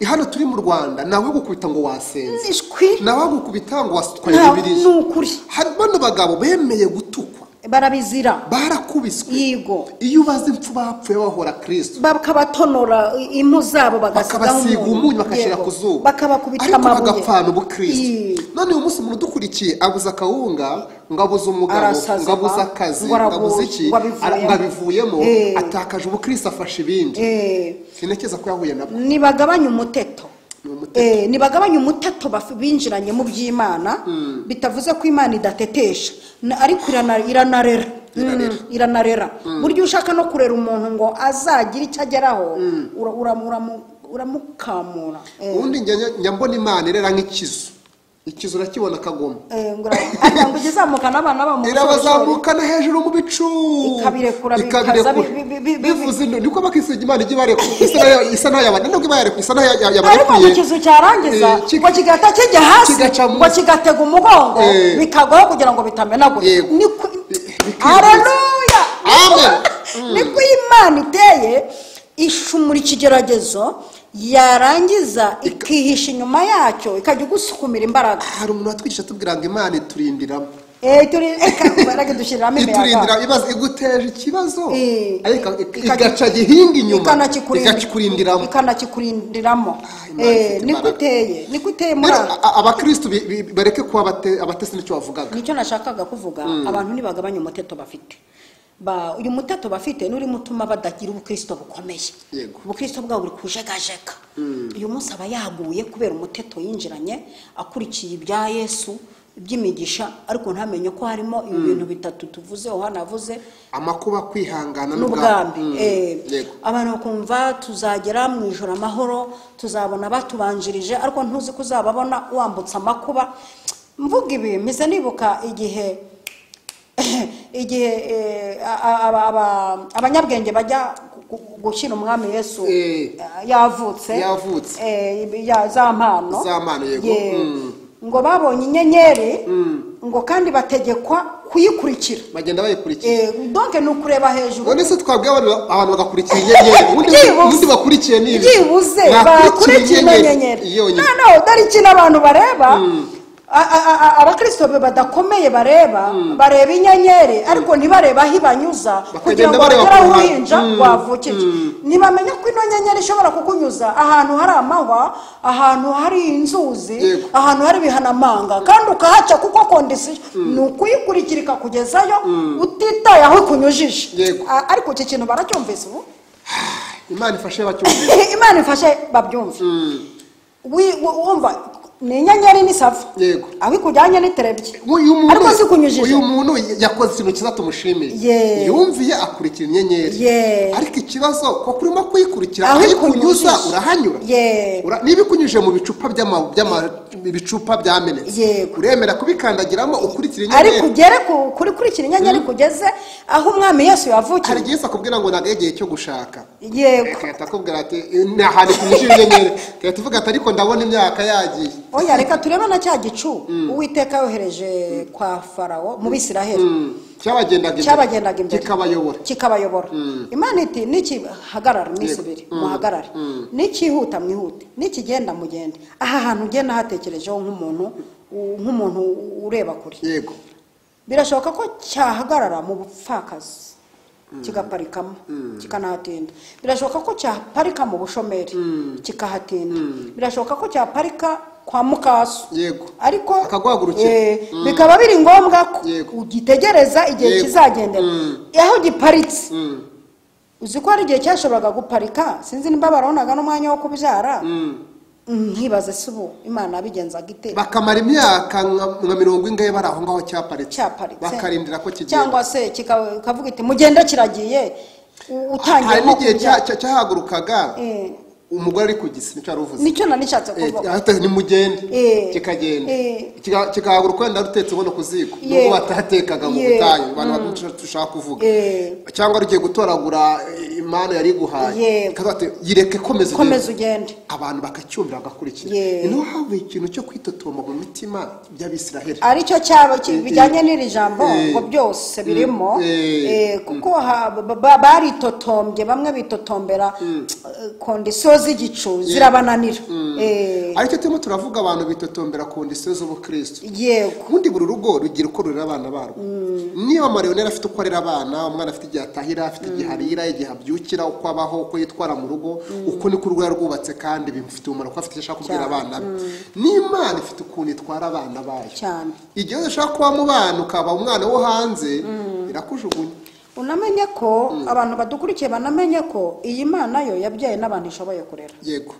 Hano turi mu Rwanda nawe gukubita ngo wasenze, nawe gukubita ngo wasutwaye Bibiliya. Ni ukuri. Hari bano bagabo bemeye gutukwa, barabizira, barakubiswe. Yego. Iyo ubaze impfu bapfuye bahora Kristo, bakabatonora impu zabo, bagasiga umunyu bakashyira ku zuba, bakabakubita amabuye, bagapfana ubukristo. None uyu munsi umuntu udukurikiye abuze akawunga, ngo abuze umugabo, ngo abuze akazi, ngo abuze iki, ngo abivuyemo, atakaje ubukristo afashe ibindi. Sinekeza ko yahuye nabwo. Nibagabanye umuteto. Nibagabanye umuteto binjiranye mu by'Imana, bitavuze ko Imana idatetesha, ariko iranarera. Iranarera. Buryo ushaka no kurera umuntu ngo azagire icyo ageraho, uramukamura. Ubundi njya mbona Imana irera nk'ikizu. Ikizu urakibona kagoma. Ngo izamukana abana ba irabazamukana hejuru mu bicu, ikabirekura, bivuze niko bakisiga Imana ijye ibarekura, isa nayo yabana nubwo ibarekura, isa nayo yabarekuye. Ariko ikizu cyarangiza ngo kigahita kijya hasi, ngo kigatega umugongo, bikagwaho kugira ngo bitamenagura. Haleluya, amen. Niko Imana iteye, ishumura ikigeragezo, yarangiza ikihisha inyuma yacyo, ikajya igusukumira imbaraga. Hari umuntu watwigisha tubwira ngo Imana iturindiramo. Iturindiramo imiyaga. Ibaze iguteje ikibazo, ariko igaca gihinga inyuma, ikakikurindiramo. Ikanakikurindiramo. Niko iteye, niko iteye muri abakristo bareke kuba abatesi. Nicyo wavugaga? Nicyo nashakaga kuvuga, abantu nibagabanye umuteto bafite. Uyu muteto bafite nuri mutuma badagira ubukristo bukomeye. Ubukristo bwabo buri kujegajega. Uyu munsi aba yaguye kubera umuteto yinjiranye, akurikiye ibya Yesu by'imigisha, ariko ntamenye ko harimo ibintu bitatu tuvuze, Yohana avuze amakuba, kwihangana n'ubwambi. Abantu bakumva tuzagera mu ijoro amahoro, tuzabona batubanjirije, ariko ntuzi ko uzababona wambutse amakuba. Mvuga ibi mpise nibuka igihe abanyabwenge bajya gushyira umwami Yesu yavutse, za mpano. Ngo babonye inyenyeri, ngo kandi bategekwa kuyikurikira, bagenda bayikurikira. Donc ni ukureba hejuru. None se twabwiye abantu bagakurikira inyenyeri, ubundi bakurikiye ni byibuze bakurikiye inyenyeri. No, dore ikintu abantu bareba, abakristo badakomeye bareba inyenyeri, ariko ntibareba aho ibanyuza kugira ngo bagere aho uruhinja rwavukije. Ntibamenya ko ino nyenyeri ishobora kukunyuza ahantu hari amahwa, ahantu hari inzuzi, ahantu hari ibihanamanga, kandi ukahaca kuko kondisiyo ni ukuyikurikira ikakugezayo utitaye aho ikunyujije. Ariko iki kintu baracyumvise ubu. Imana ifashe bacyumve. Imana ifashe babyumve. Wumva ni inyenyeri ni safa. Yego. Aho ikujyanye ni terebye. Ariko si kunyujije. Uyu muntu yakoze ikintu cyiza tumushimiye. Yumviye akurikira inyenyeri. Ariko ikibazo ko kurimo kuyikurikira aho ikunyuza urahanyura. Niba ikunyuje mu bicupa ibicupa byamenetse, uremera kubikandagiramo ukurikira inyenyeri. Ariko ugere kuri kurikira inyenyeri kugeze aho umwami Yesu yavukiye. Hari igihe akubwira ngo ntabwo igihe cyo gushaka. Yego. Akakubwira ati ni ahantu kunyujije inyenyeri. Tuvuga ati ariko ndabona imyaka yagiye. Oya, reka turebe na cya gicu Uwiteka yohereje kwa Farawo mu Bisiraheli, cyabagendaga imbere kikabayobora. Imana iti nikihagarara iminsi ibiri muhagarare, nikihuta mwihute, nikigenda mugende. Aha hantu ugenda hatekerejeho nk'umuntu ureba kure. Yego. Birashoboka ko cyahagarara mu bupfakazi kigaparikamo kikanahatinda. Birashoboka ko cyaparika mu bushomeri kikahatinda. Birashoboka ko cyaparika kwa mukaso. Yego. Ariko bikaba biri ngombwa ko ugitegereza igihe kizagendera aho giparitse. Uzi ko hari igihe cyashoboraga guparika, sinzi nimba baronaga n'umwanya wo kubyara. Nkibaza se ubu Imana abigenzaga ite? Bakamara imyaka nka 40 ingahe bari aho ngaho cyaparitse, bakarindira ko kigenda, cyangwa se kikavuga iti mugende kiragiye. Utangiye hari n'igihe cyahagurukaga umugore ari kugisa, nicyo aruvuze, nicyo nanishatse kuvuga, ati ni mugende, kikagenda kikahaguruka wenda rutetse ubona kuziko, nubwo batatekaga mu butayu, abantu batushaka kuvuga, cyangwa rugiye gutoragura impano yari guhaye, ati yireke komeza ugende, abantu bakacyumvira bagakurikira. Niho havuye ikintu cyo kwitotomba mu mitima by'Abisiraheli, aricyo cyaba bijyanye n'iri jambo ngo byose birimo, kuko baritotombye, bamwe bitotombera kondisiyo z'igicu zirabananira. Ariko turimo turavuga abantu bitotombera kondisiyo z'ubukristo. Yego. Ubundi buri rugo rugira uko rurera abana barwo. Niba Marionera afite uko arera abana, umwana afite igihe atahira, afite igihe arira, igihe abyukira, uko abaho, uko yitwara mu rugo, uko niko urugo yarwubatse, kandi bimufitiye umumaro kuko afite icyo ashaka kubwira abana be. N'Imana ifite ukuntu itwara abana bayo. Cyane. Igihe ushaka kuba mu bana ukaba umwana wo hanze, irakujugunya. Unamenye ko abantu badukurikiye banamenye ko iyi Mana yo yabyaye n'abantu ishoboye kurera. Yego.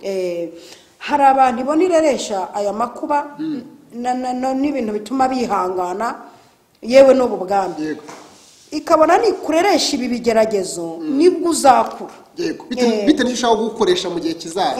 Hari abantu ibona ireresha aya makuba n'ibintu bituma bihangana yewe n'ubu bwami. Yego. Ikabona ni kureresha ibi bigeragezo nibwo uzakura. Yego. Bite n'ishaka gukoresha mu gihe kizaza.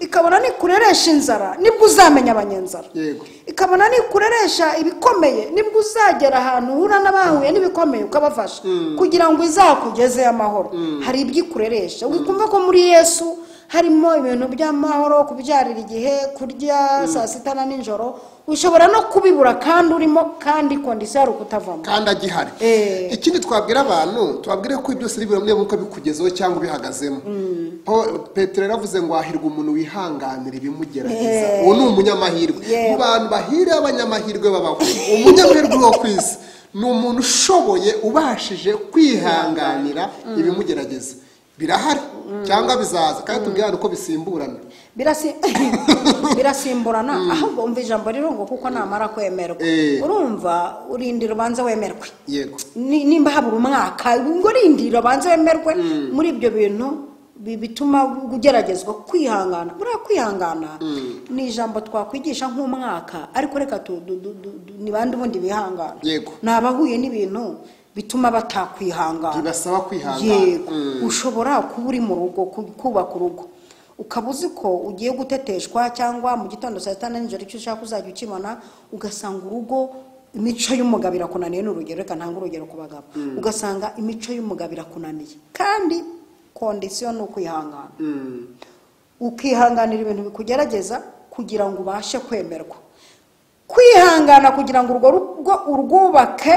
Ikabona ni kureresha inzara nibwo uzamenya abanyenzara. Yego. Ikabona ni kureresha ibikomeye nibwo uzagera ahantu uhura n'abahuye n'ibikomeye ukabafasha kugira ngo izakugeze amahoro. Hari ibyikureresha wikumva ko muri Yesu harimo ibintu by'amahoro, kubyarira igihe, kurya saa sita na nijoro, ushobora no kubibura kandi urimo, kandi kondisiyo ari ukutavamo kandi agihari. Ikindi twabwira abantu, twabwire ko byose ari bimwe muko bikugezeho cyangwa ubihagazemo. Petero yaravuze ngo hahirwa umuntu wihanganira ibimugerageza. Uwo ni umunyamahirwe. Mu bantu bahira abanyamahirwe babaho, umunyamahirwe wo ku isi ni umuntu ushoboye, ubashije kwihanganira ibimugerageza. Birahari cyangwa bizaza, kandi tubwirane uko bisimburana. Birasimburana. Ahubwo umva ijambo rero ngo kuko namara kwemerwa, urumva urindira ubanze wemerwe. Yego. Nimba habura umwaka ngo rindira ubanze wemerwe muri ibyo bintu bituma ugeragezwa kwihangana. Buriya kwihangana ni ijambo twakwigisha nk'umwaka, ariko reka ni bande ubundi bihangana. Yego. Ni abahuye n'ibintu bituma batakwihangana, bibasaba kwihangana. Yego. Ushobora kuba uri mu rugo, kubaka urugo, ukaba uzi ko ugiye guteteshwa, cyangwa mu gitondo saa sita na nijoro icyo ushaka uzajya ukibona, ugasanga urugo imico y'umugabo irakunaniye. Ni urugero, reka ntange urugero ku bagabo. Ugasanga imico y'umugabo irakunaniye, kandi kondisiyo ni ukwihangana. Ukihanganira ibintu bikugerageza kugira ngo ubashe kwemerwa. Kwihangana kugira ngo urwo rugo urwubake,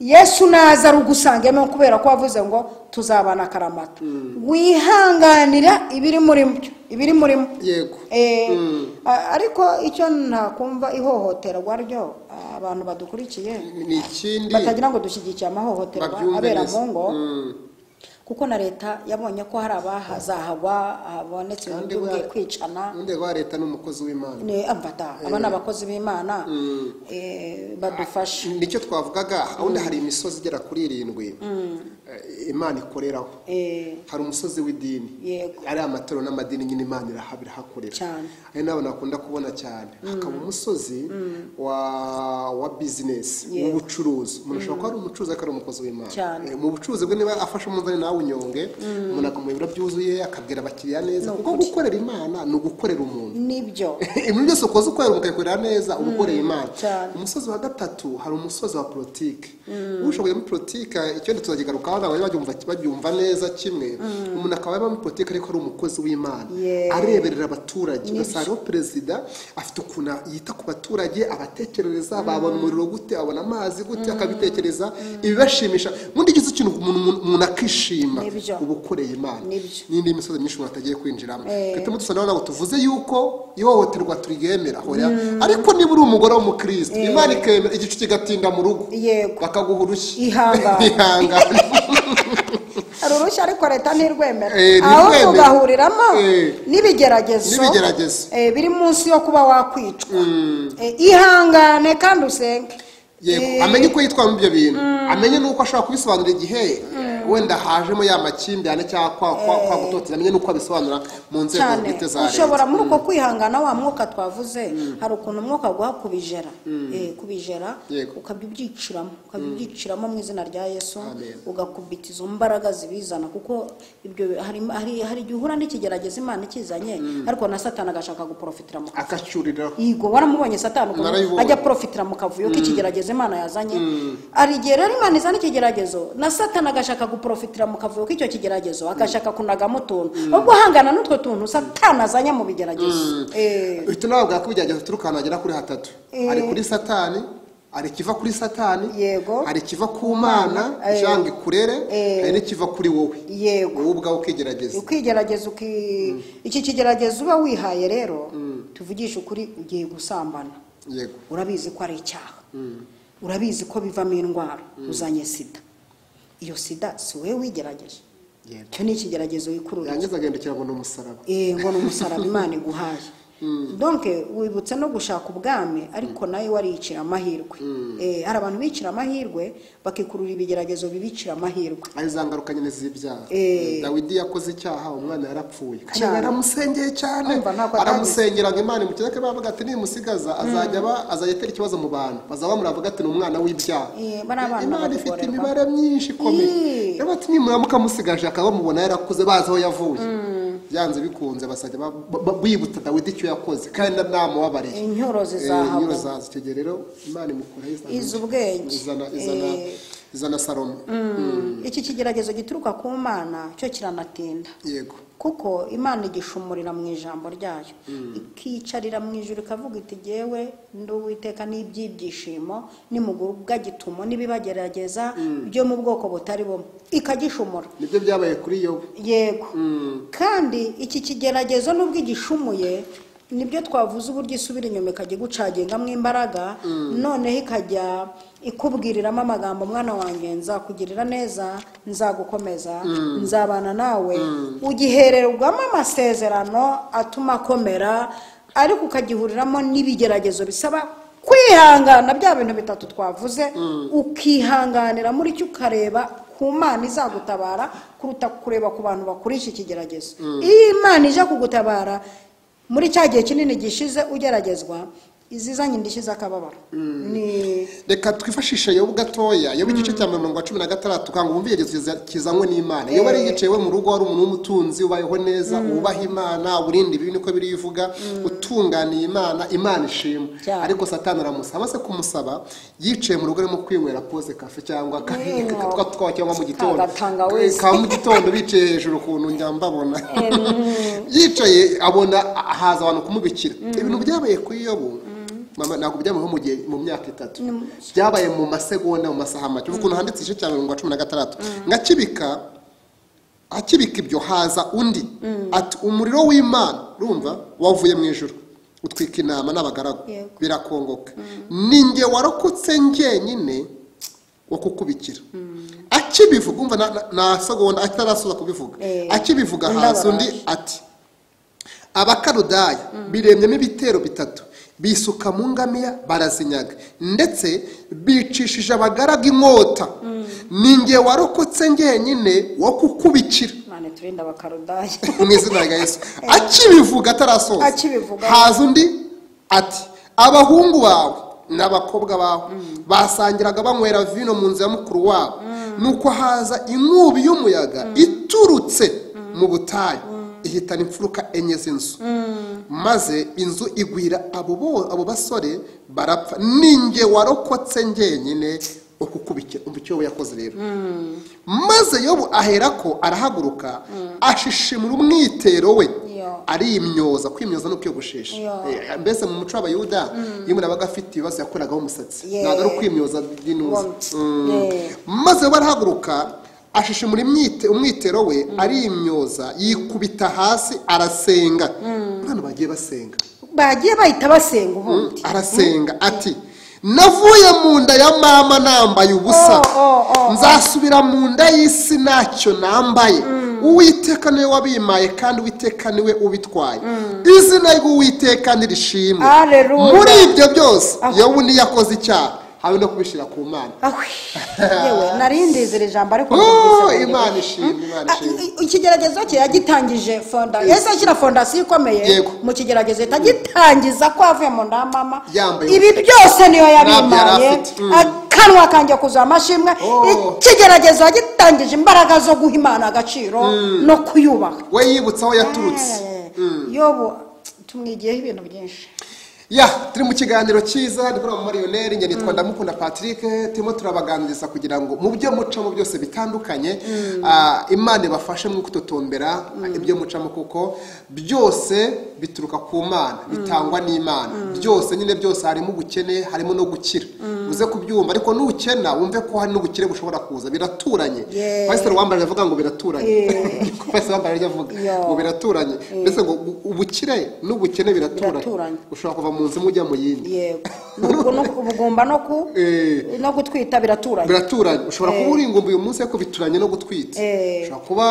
Yesu naza rugusangemo, kubera ko wavuze ngo tuzabana akaramata. Wihanganira ibiri muri byo, ibiri murimo. Yego. Ariko icyo ntakumva ihohoterwa ryo abantu badukurikiye ni ikindi batagira ngo dushyigikiye amahohoterwa babyumve abera neza. mu ngo, kuko na leta yabonye ko hari abahazahagwa habonetse ibintu Kandi by'ubwe kwicana. Ubundi rwa leta ni umukozi w'Imana. Ni amfata aba ni abakozi b'Imana, badufasha. Nicyo twavugaga. Ubundi hari imisozi igera kuri 7 Imana ikoreraho. Hari umusozi w'idini. Yego. Ari amatorero n'amadini nyine Imana irahakorera. Cyane. Ari nabo nakunda kubona cyane. Hakaba umusozi wa business, w'ubucuruzi. Umuntu ashobora kuba ari umucuruzi ariko ari umukozi w'Imana. Cyane. Mu bucuruzi bwe niba afashe umunzani nawe unyonge, umuntu akamuha ibiro byuzuye, akabwira abakiriya neza. Ni Kuko ukuri. gukorera Imana ni ugukorera umuntu. Nibyo. Ibintu byose ukoze ukorera ukayikorera neza, uba ukoreye Imana. Cyane. Umusozi wa gatatu hari umusozi wa politike. Ushobora kujya muri politike, icyo tuzakigarukaho, ntabwo babyumva neza kimwe. Umuntu akaba yaba muri politike ariko ari umukozi w'Imana, areberera abaturage. Ugasanga aho perezida afite ukuntu yita ku baturage, abatekerereza, babona umuriro gute, babona amazi gute, akabitekereza ibibashimisha. Ubundi igize ikintu umuntu akishima, Nibyo. uba ukoreye Imana. Nibyo. N'indi misozi myinshi umuntu atagiye kwinjiramo. Twitemo dusa naho ntabwo tuvuze yuko ihohoterwa turyemera, hoya. Ariko niba uri umugore w'umukristo, Imana ikemera igicu kigatinda mu rugo, Yego. bakaguha urushyi. Ihangane. Ihangane. Hari urushyi ariko leta ntirwemera. Ntirwemera. Aho tugahuriramo n'ibigeragezo. N'ibigeragezo. Biri munsi yo kuba wakwicwa. Ihangane kandi usenge. Yego, amenye uko yitwara muri ibyo bintu, amenye n'uko ashobora kubisobanura igihe wenda hajemo ya makimbirane cyangwa kwa gutoteza, amenye n'uko abisobanura mu nzego Cyane. bwite za leta. Ushobora muri uko kwihangana wa mwuka twavuze, hari ukuntu umwuka guha kubijera, kubijera, Yego. ukabya ubyiciramo mu izina rya Yesu. Amen. Ugakubita izo mbaraga zibizana, kuko ibyo hari igihe uhura n'ikigeragezo Imana ikizanye, ariko na Satani agashaka guprofitira mu kavuyo. Akacyuriraho. Yego, waramubonye Satani ukuntu Narabibonye. ajya profitira mu kavuyo k'ikigeragezo Imana yazanye. Hari igihe rero Imana izana ikigeragezo na Satani agashaka guprofitira mu kavuyo k'icyo kigeragezo, agashaka kunagamo utuntu, ubwo uhangana n'utwo tuntu Satani azanye mu bigeragezo. Uhita unababwira ko ibigeragezo bituruka ahantu hagera kuri hatatu. Hari kuri Satani, hari ikiva kuri Satani, Yego. hari ikiva ku Mana cyangwa ikurere, hari n'ikiva kuri wowe. Yego. Wowe ubwawe ukigerageza. Ukigerageza, iki kigeragezo uba wihaye rero, tuvugishe ukuri, ugiye gusambana. Yego. Urabizi ko ari icyaha, urabizi ko bivamo indwara, uzanye sida. Iyo sida si wowe wigerageje. Yego. Icyo ni ikigeragezo wikururiye. Yangiza agendekera ngo ni umusaraba. Ngo ni umusaraba Imana iguhaye. Donc wibutse no gushaka ubwami, ariko nawe waricira amahirwe. Hari abantu bicira amahirwe, bakikurura ibigeragezo bibicira amahirwe. Ari za ngaruka nyine z'ibyaha. Dawidi yakoze icyaha, umwana yarapfuye, kandi Cyane. yaramusengeye cyane. Umva, ntako atagize. Aramusengera ngo Imana imukize, ko bavuga ati nimusigaza azajya atera ikibazo mu bantu, bazaba bamuravuga ati ni umwana w'ibyaha. Bariya bana Imana ifite bagorerwa. imibare myinshi ikomeye. Rero ati nimuramuka musigaje akaba bamubona yarakuze, bazi aho yavuye, byanze bikunze basajya bibutsa Dawidi icyo yakoze kandi namubabariye. Incyuro zizahagwa. Incyuro zaza. Icyo gihe rero Imana imukuraho Izi ubwenge. izana izana Salomo. Iki kigeragezo gituruka ku Mana cyo kiranatinda. Yego. Kuko Imana igishumurira mu ijambo ryayo, ikicarira mu ijuru ikavuga iti jyewe ndi Uwiteka n'iby'ibyishimo nimugubwa gitumo n'ibibagerageza byo mu bwoko butari bumwe, ikagishumura. Nibyo byabaye kuri Yobu. Yego. Kandi iki kigeragezo nubwo igishumuye, nibyo twavuze uburyo isubira inyuma ikajya igucagingamo imbaraga, noneho ikajya ikubwiriramo amagambo: mwana wanjye, nzakugirira neza, nzagukomeza, nzabana nawe. Ugihererwamo amasezerano atuma akomera, ariko ukagihuriramo n'ibigeragezo bisaba kwihangana, bya bintu bitatu twavuze, ukihanganira muri cyo, ukareba ku Mana izagutabara kuruta kureba ku bantu bakuri iki kigeragezo. Iyo Imana ije kugutabara muri cya gihe kinini gishize ugeragezwa, izizanye indishyi z'akababaro ni Reka twifashishe Yobu gatoya. Yobu igice cya 16, kanga wumve igeragezo kizanywe n'Imana. Yobu yari yicaye we mu rugo, wari umuntu w'umutunzi, ubayeho neza, wubaha Imana, urinda ibibi, niko biri ivuga, utunganiye Imana, Imana ishima. Cyane. Ariko Satani aramusaba. Amaze kumusaba, yicaye mu rugo arimo kwinywera pose kafe cyangwa twa cyangwa mu gitondo, Kagatangawezi. ka mu gitondo, bicaye hejuru ukuntu njya mbabona yicaye, abona haza abantu kumubikira. Ibintu byabaye kuri Yobu. Mama, ntabwo byabayeho mu gihe mu myaka 3, byabaye mu masegonda, mu masaha make. Ukuntu handitse igice cya 16, ngakibika akibika ibyo haza undi ati umuriro w'Imana urumva wavuye mu ijuru utwika intama n'abagaragu birakongoka, ninjye warokotse njyenyine wo kukubikira. Akibivuga umva na segonda atarasoza kubivuga, akibivuga haza undi ati Abakaludaya biremyemo ibitero 3 bisuka mu ngamiya barazinyaga, ndetse bicishije abagaragu inkota, ninjye warokotse njyenyine wo kukubikira. Imana iturinde Abakaludaya mu izina rya Yesu. Akibivuga atarasoza haza undi ati abahungu bawe n'abakobwa bawe basangiraga banywera vino mu nzu ya mukuru wabo, nuko haza inkubi y'umuyaga iturutse mu butayu ihitana imfuruka 4 z'inzu, maze inzu igwira abo basore barapfa, ninjye warokotse njyenyine wo kukubikira. Umva icyo yakoze rero. Maze Yobu aherako arahaguruka ashishimura umwitero we arimyoza. Kwimyoza no kwiyogoshesha, mbese mu muco w'Abayuda iyo umuntu abaga afite ibibazo yakoragaho umusatsi, ntabwo ari ukwimyoza by'inuza. Maze Yobu arahaguruka ashishimura umwitero we arimyoza, yikubita hasi arasenga. Hano bagiye basenga, bagiye bahita basenga ubundi. Arasenga ati navuye mu nda ya mama nambaye ubusa, nzasubira mu nda y'isi ntacyo nambaye. Uwiteka niwe wabimaye kandi Uwiteka niwe ubitwaye, izina ry'Uwiteka nirishimwe. Muri ibyo byose Yobu ntiyakoze icyaha habe no kubishira ku Mana. Yewe narindizira ijambo ariko Imana ishimwe, Imana ishimwe. Ikigeragezo cye yagitangije fonda, yese ashyira fondasiyo ikomeye mu kigeragezo, itagitangiza ko avuye mu nda mama. Ibi byose niyo yabimaye, akanwa kanjye kuzuye amashimwe. Ikigeragezo yagitangije imbaraga zo guha Imana agaciro no kuyubaha. We yibutsa aho yaturutse. Yobu tumwigiyeho ibintu byinshi. Ya, turi mu kiganiro cyiza ndi kuri Marioneri, njye nitwa Ndamukunda Patrick. Turimo turabaganiriza kugira ngo mu byo mucamo byose bitandukanye, Imana ibafashe mu kutotombera ibyo mucamo, kuko byose bituruka ku Mana, bitangwa n'Imana. Byose nyine byose, harimo ubukene, harimo no gukira. Uze kubyumva, ariko nukena wumve ko hari n'ubukire bushobora kuza, biraturanye. Pastor Wambara avuga ngo biraturanye. Pastor Wambara avuga ngo biraturanye. Mbese ngo ubukire n'ubukene biraturanye. Ushobora kuva mu nzu mujya mu yindi. Yego. Ubugumba no gutwita biraturanye. Biraturanye. Ushobora kuba uri ingumba uyu munsi ariko bituranye no gutwita. Ushobora kuba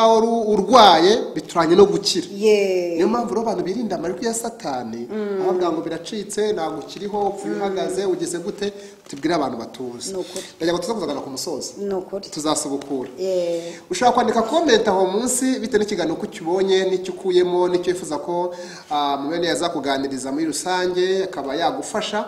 urwaye bituranye no gukira. Niyo mpamvu rero abantu birinda amajwi ya Satani, abavuga ngo biracitse, ntabwo ukiriho, upfuye uhagaze, ugeze gute, tubwire abantu batuze. Ndagira ngo tuze kuzagana ku musozo. Tuzasubukura. Ushobora kwandika comment aho munsi bitewe n'ikiganiro uko ukibonye, n'icyo ukuyemo, n'icyo wifuza ko mubene yazakuganiriza muri rusange, akaba yagufasha,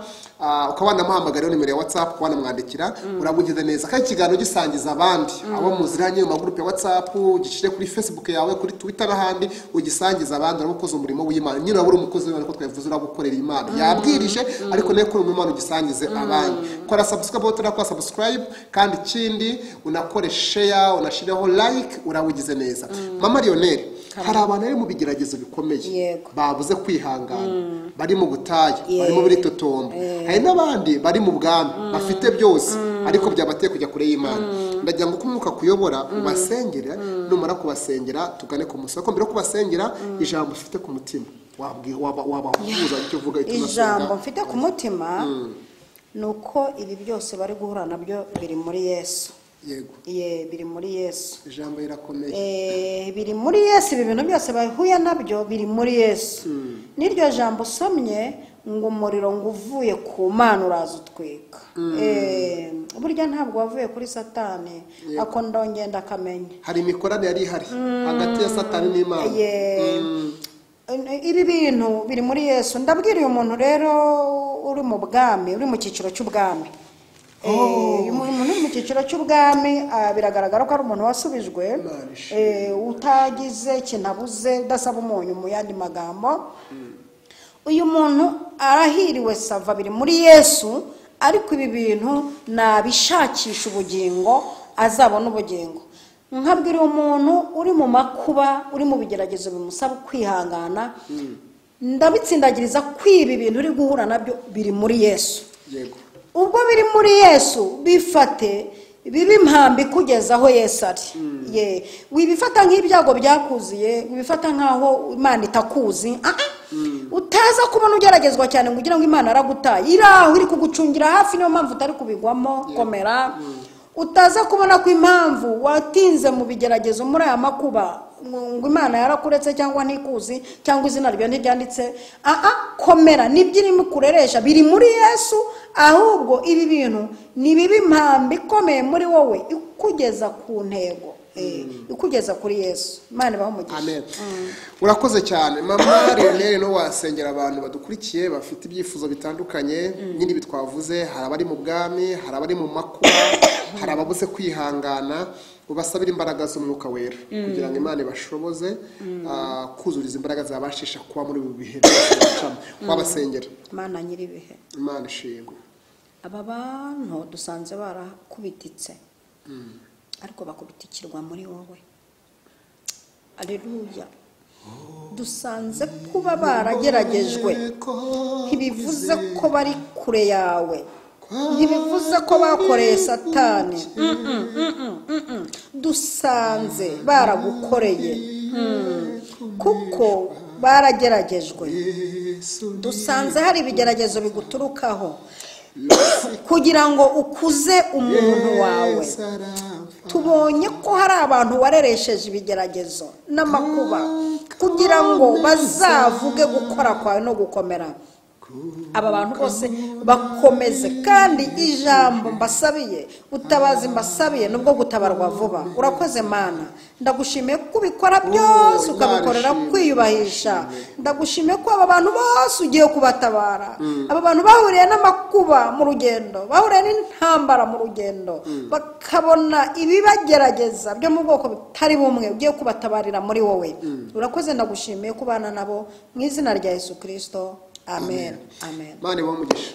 ukaba wanamuhamagara nimero ya WhatsApp, wanamwandikira, urabugize neza. Kandi ikiganiro gisangiza abandi abo muziranye mu magroupe ya WhatsApp, ugishire kuri Facebook yawe, kuri Twitter n'ahandi, ugisangiza abandi, urabukoze umurimo w'Imana. Nyine urabura umukozi w'Imana ko twavuze, urabukorera Imana. Yabwirije ariko nayo kuri umwana ugisangize abandi. Kora subscribe utarakora subscribe, kandi ikindi unakore share, unashireho like, urabugize neza. Mama Lionel, hari abantu bari mu bigeragezo bikomeye babuze kwihangana, bari mu butayu, bari mu biritotombo, hari n'abandi bari mu bwami bafite byose ariko byabateye kujya kure y'Imana. Ndagira ngo umwuka kuyobora ubasengera, numara kubasengera tugane ku musozo. Mbere yo kubasengera, ijambo ufite ku mutima wabahuza icyo uvuga, icyo ijambo mfite ku mutima nuko ibi byose bari guhura nabyo biri muri Yesu. Yego. Biri muri Yesu. Ijambo rirakomeye. Biri muri Yesu, ibi bintu byose bahuye nabyo biri muri Yesu. N'iryo jambo usomye ngo umuriro ngo uvuye ku Mana uraza utwika. Burya ntabwo wavuye kuri Satani, ako ndongenda akamenya. Hari imikoranire yari ihari hagati ya Satani n'Imana. Ibi bintu biri muri Yesu. Ndabwira uyu muntu rero uri mu bwami, uri mu cyiciro cy'ubwami. Umuntu uri mu cyiciro cy'ubwami biragaragara ko ari umuntu wasubijwe, utagize ikintu abuze, udasaba umunyu mu yandi magambo. Uyu muntu arahiriwe, sava biri muri Yesu, ariko ibi bintu nabishakisha ubugingo azabona ubugingo. Nkabwira umuntu uri mu makuba, uri mu bigeragezo bimusaba kwihangana, Ndabitsindagiriza kwiba ibintu uri guhura nabyo biri muri Yesu. Yego. Ubwo biri muri Yesu bifate bibe impambi kugeza aho Yesu ari. Ye, wibifata nk'ibyago byakuziye, wibifata nk'aho Imana itakuzi. Utaza kubona ugeragezwa cyane ngo ugira ngo Imana aragutaye, iraho iri kugucungira hafi, niyo mpamvu utari kubigwamo. Komera. Utaza kubona ko impamvu watinze mu bigeragezo muri aya makuba ngo Imana yarakuretse cyangwa ntikuzi cyangwa izina ryawe ntiryanditse. Komera, nibyo irimo kureresha biri muri Yesu. Ahubwo ibi bintu ni bibi impambi ikomeye muri wowe ikugeza ku ntego, ikugeza kuri Yesu. Imana ibahe umugisha. Amen. Urakoze cyane mama Lionel. No wasengera abantu badukurikiye bafite ibyifuzo bitandukanye nyine bitwavuze, hari abari mu bwami, hari abari mu makuba, hari ababuze kwihangana, ubasabira imbaraga z'umwuka wera kugira ngo Imana ibashoboze kuzuriza imbaraga zabashisha kuba muri ibi bihe bacamo. Wabasengera. Imana nyiribihe, Imana ishimwe. Aba bantu dusanze barakubititse, ariko bakubitikirwa muri wowe. Aleluya. Dusanze kuba barageragejwe ntibivuze ko bari kure yawe, ntibivuze ko bakoreye Satani. Dusanze baragukoreye kuko barageragejwe. Dusanze hari ibigeragezo biguturukaho kugira ngo ukuze umuntu wawe. Tubonye ko hari abantu wareresheje ibigeragezo n'amakuba kugira ngo bazavuge gukora kwawe no gukomera. Aba bantu bose bakomeze, kandi ijambo mbasabiye, utabazi mbasabiye nubwo gutabarwa vuba. Urakoze Mana, ndagushimiye ko ubikora byose ukabikorera kwiyubahisha. Ndagushimiye ko aba bantu bose ugiye kubatabara. Aba bantu bahuriye n'amakuba mu rugendo, bahuriye n'intambara mu rugendo, bakabona ibibagerageza byo mu bwoko butari bumwe, ugiye kubatabarira muri wowe. Urakoze, ndagushimiye kubana nabo mu izina rya Yesu Kristo. Amen. Amen. Imana ibahe umugisha.